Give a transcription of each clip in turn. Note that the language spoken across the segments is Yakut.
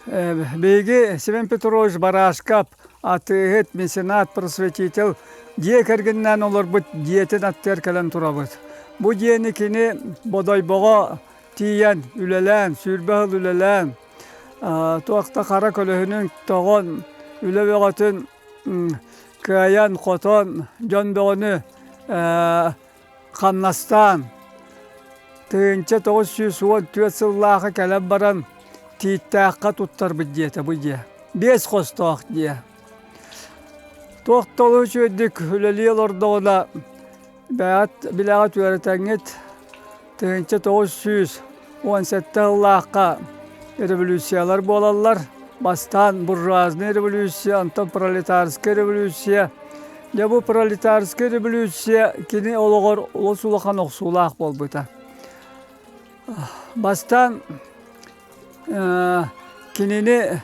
Биһиги Семен Петрович Барашков атыыһыт, меценат, просветитель дьиэ кэргэнинээн олорбут дьиэтин аттыгар кэлэн турабыт. Бу дьиэни кини Бодойбоҕо тиийэн үлэлээн, 20 сыл үлэлээн, туох да хара көлөһүнүн тоҕон, үлэ бөҕөтүн кыайан, хотон, дьон бөҕөнү хамнастаан 1914 сыллаахы кэлэн баран Тииттээххэ туттарбыт диэтэ бу дьиэ. Биэс хостоох дьиэ. Туох да олус үчүгэйдик үлэлии олордоҕуна бэйэҕит билэҕит үөрэтэҥҥит 1917 сыллаахха революциялар буолаллар. Бастаан буржуазная революция, онтон пролетарская революция. Дьэ бу пролетарская революция кини олоҕор олус улахан охсуулаах буолбута. Бастаан кинини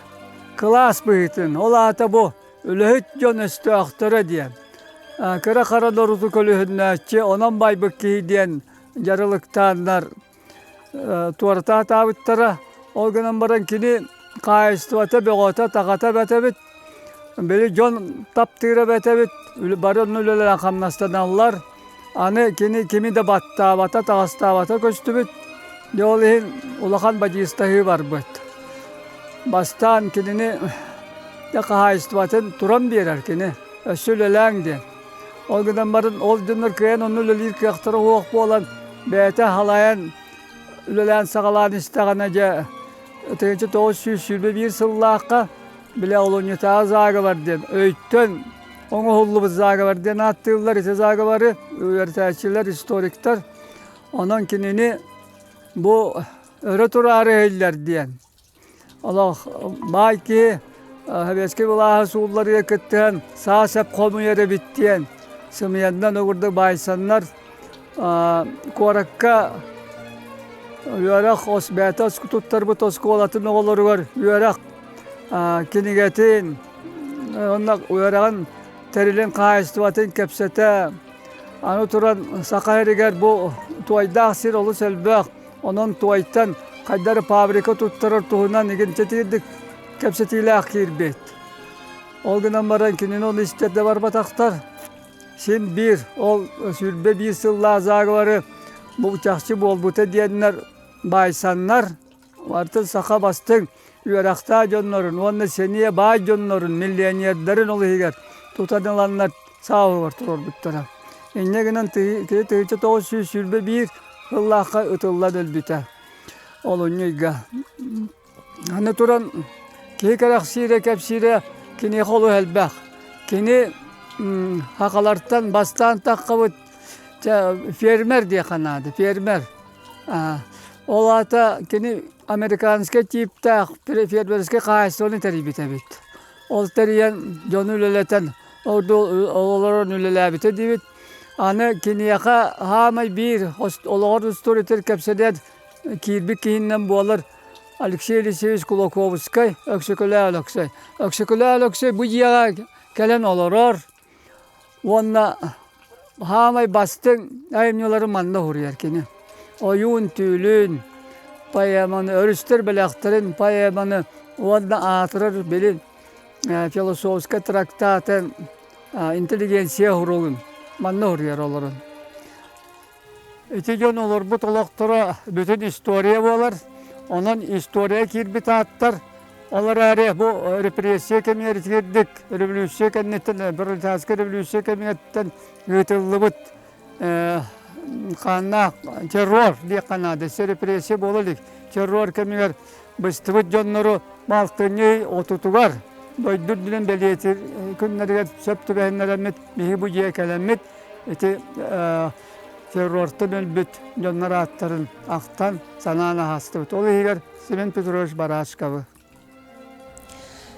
кылаас быһыытын, ол аата бу үлэһит дьон өстөөхтөрө диэн, кыра-хара норуоту көлөһүннээччи, онон байбыт киһи диэн дьарылыктааннар туората сатаабыттара. Ол гынан баран кини хаһаайыстыбата бөҕөтө, таҕата эбэт эбит. Били дьон таптыыра эбэт эбит. Бары онно үлэлээн хамнастаналлар. Аны кини кими да баттаабата, таҕыстаабата көстүбүт. Дьэ ол иһин улахан бадьыыстаһыы барбыт. Бастаан кинини дьэ хаһаайыстыбатын туран биэрэр кини. Өссө үлэлээҥ диэн. Ол гынан баран ол дьоннор кыайан онно үлэлиир кыахтара суох буолан бэйэтэ халайан үлэлээн саҕалаан истэҕинэ дьэ 1921 сыллаахха бile олунньутааҕы заговор диэн өйтөн оҥоһуллубут заговор диэн ааттыыллар ити заговоры үөрэтээччилэр историктар онон кинини бу өрө тураары иһиллэр диэн Олох баай киһи советскай былааһы суулларыга кыттыһан саа-сэп хомуйар эбит диэн сымыйаннан угурдук баайсаннар куоракка үөрэх бэйэтэ туттарбыт оскуолатын оҕолоругар үөрэх кинигэтин уонна үөрэҕин тэрилин хаһаайыстыбатын кэпсэтэ аны туран Саха сиригэр бу туойдаах сир олус элбэх Онон туойтан хайдары фабрика туттарар туһунан игинтэтиирдик кэпсэтиилээх киирбит. Ол гынан баран кинини ол истэрдэ барбатахтар. Син биир ол 21 сыллаах заговоры бу чахчы буолбута диэннэр баайсаннар, артын саха бастыҥ үөрэхтээх дьоннорун уонна сэниэ баай дьоннорун, миллионердарын ол иһигэр тутан ыланнар сааһыгар туруорбуттара. Инньэ гынан 1921 сыллаахха ытыллан өлбүтэ. Олунньу ыйга. Аны туран киһи кэрэхсиирэ, кэпсиирэ киниэхэ олус элбэх. Кини хахалартан бастаан таххабыт фермер диэххэ наада, фермер. Ол аата кини американскай тииптээх фермерскэй хаһаайыстыбаны тэрийбит эбит. Ол тэрийэн дьону үлэлэтэн олорон үлэлээбитэ диибит. Аны киниэхэ хаамай биир олоҕор устуоруйатыгар кэпсэтэн киирбит киһинэн буолар Алексей Елисеевич Кулаковскай, Өксөкүлээх Өлөксөй. Өксөкүлээх Өлөксөй бу дьиэҕэ кэлэн олорор уонна хаамай бастыҥ айымньылары манна уһуруйар кини. Ойуун түүлүн, поэманы, өрүстэр бэлэхтэрин поэманы уонна аатырар били философскай трактатын интеллигенция уһуругун манна уһуруйар олорон. Ити дьон олорбут олохторо бүтүн история буолар. Онон история киирбит ааттар, ол эрээри бу репрессия кэмигэр итигирдик революция кэнниттэн, пролетарскай революция кэмиттэн ыытыллыбыт хааннаах террор диэххэ наада. Өссө репрессия буола илик. Террор кэмигэр быстыбыт дьоннору балтынньы отутугар дойду үрдүнэн бэлиэтиир күннэригэр сөп түбэһиннэрэммит биһиги бу дьиэ кэлэммит ити террортан өлбүт дьоннор ааттарын ахтан санаан аһастыбыт. Ол иһигэр Семен Петрович Барашковы.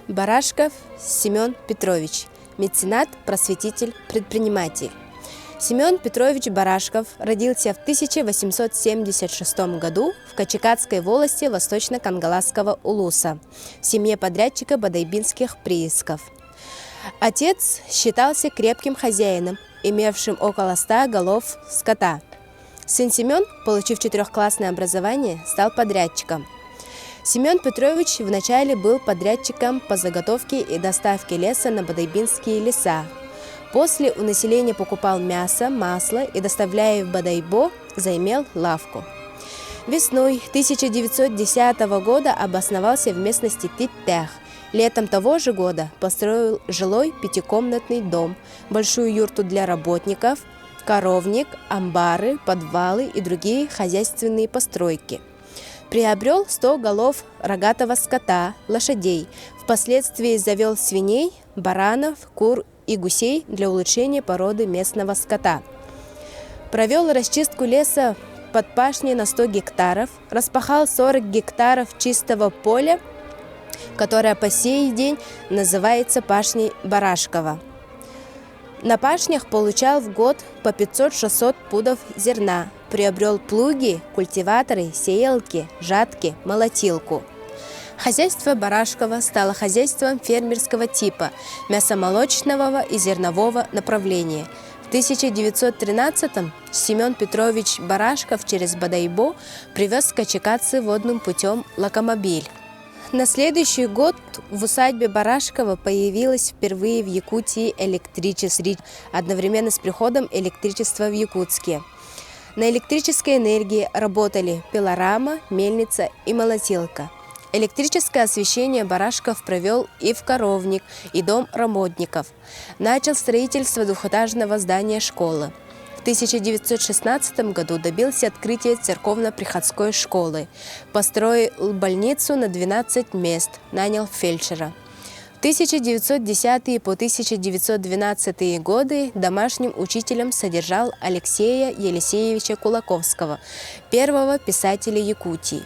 Барашков Семен Петрович, меценат, просветитель, предприниматель. Семен Петрович Барашков родился в 1876 году в Качекатской волости Восточно-Кангаласского улуса в семье подрядчика Бодайбинских приисков. Отец считался крепким хозяином, имевшим около 100 голов скота. Сын Семен, получив четырехклассное образование, стал подрядчиком. Семен Петрович вначале был подрядчиком по заготовке и доставке леса на Бодайбинские леса. После у населения покупал мясо, масло и, доставляя в Бодайбо, заимел лавку. Весной 1910 года обосновался в местности Титтях. Летом того же года построил жилой пятикомнатный дом, большую юрту для работников, коровник, амбары, подвалы и другие хозяйственные постройки. Приобрел 100 голов рогатого скота, лошадей. Впоследствии завел свиней, баранов, кур и гусей для улучшения породы местного скота. Провел расчистку леса под пашней на 100 гектаров, распахал 40 гектаров чистого поля, которое по сей день называется пашней Барашкова. На пашнях получал в год по 500-600 пудов зерна, приобрел плуги, культиваторы, сеялки, жатки, молотилку. Хозяйство Барашкова стало хозяйством фермерского типа, мясомолочного и зернового направления. В 1913-м Семен Петрович Барашков через Бодайбо привез в Качикатцы водным путем локомобиль. На следующий год в усадьбе Барашкова появилось впервые в Якутии электричество, одновременно с приходом электричества в Якутске. На электрической энергии работали пилорама, мельница и молотилка. Электрическое освещение Барашков провел и в коровник, и дом работников. Начал строительство двухэтажного здания школы. В 1916 году добился открытия церковно-приходской школы. Построил больницу на 12 мест, нанял фельдшера. В 1910 по 1912 годы домашним учителем содержал Алексея Елисеевича Кулаковского, первого писателя Якутии.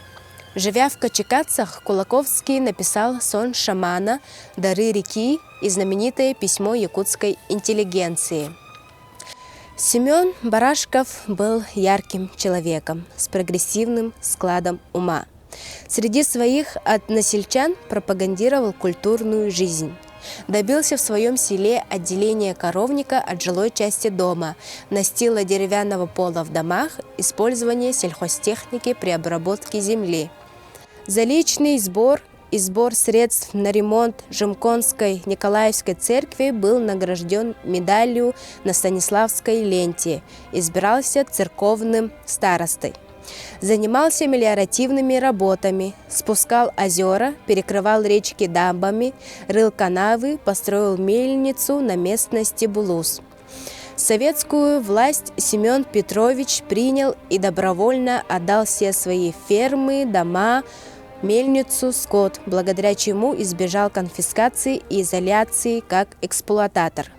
Живя в Качикатцах, Кулаковский написал «Сон шамана», «Дары реки» и знаменитое письмо якутской интеллигенции. Семен Барашков был ярким человеком с прогрессивным складом ума. Среди своих односельчан пропагандировал культурную жизнь. Добился в своем селе отделения коровника от жилой части дома, настила деревянного пола в домах, использование сельхозтехники при обработке земли. За личный сбор и сбор средств на ремонт Жемконской Николаевской церкви был награжден медалью на Станиславской ленте, избирался церковным старостой. Занимался мелиоративными работами, спускал озера, перекрывал речки дамбами, рыл канавы, построил мельницу на местности Булус. Советскую власть Семен Петрович принял и добровольно отдал все свои фермы, дома, мельницу, скот, благодаря чему избежал конфискации и изоляции как эксплуататор.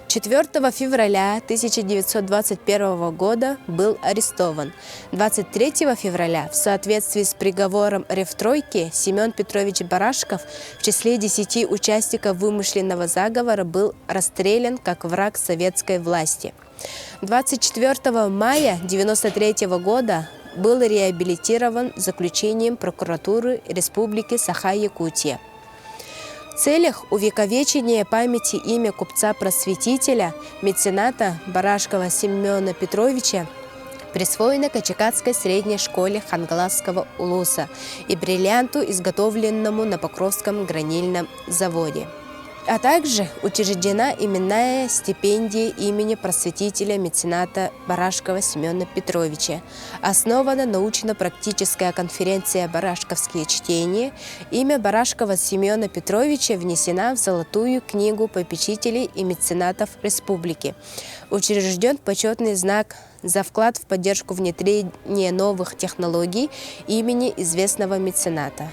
4 февраля 1921 года был арестован. 23 февраля в соответствии с приговором Ревтройки Семен Петрович Барашков в числе 10 участников вымышленного заговора был расстрелян как враг советской власти. 24 мая 1993 года был реабилитирован заключением прокуратуры Республики Саха-Якутия. В целях увековечения памяти имя купца-просветителя, мецената Барашкова Семена Петровича присвоено Качикатской средней школе Хангаласского улуса и бриллианту, изготовленному на Покровском гранильном заводе. А также учреждена именная стипендия имени просветителя мецената Барашкова Семена Петровича. Основана научно-практическая конференция «Барашковские чтения». Имя Барашкова Семена Петровича внесена в Золотую книгу попечителей и меценатов республики. Учрежден почетный знак за вклад в поддержку внедрения новых технологий имени известного мецената.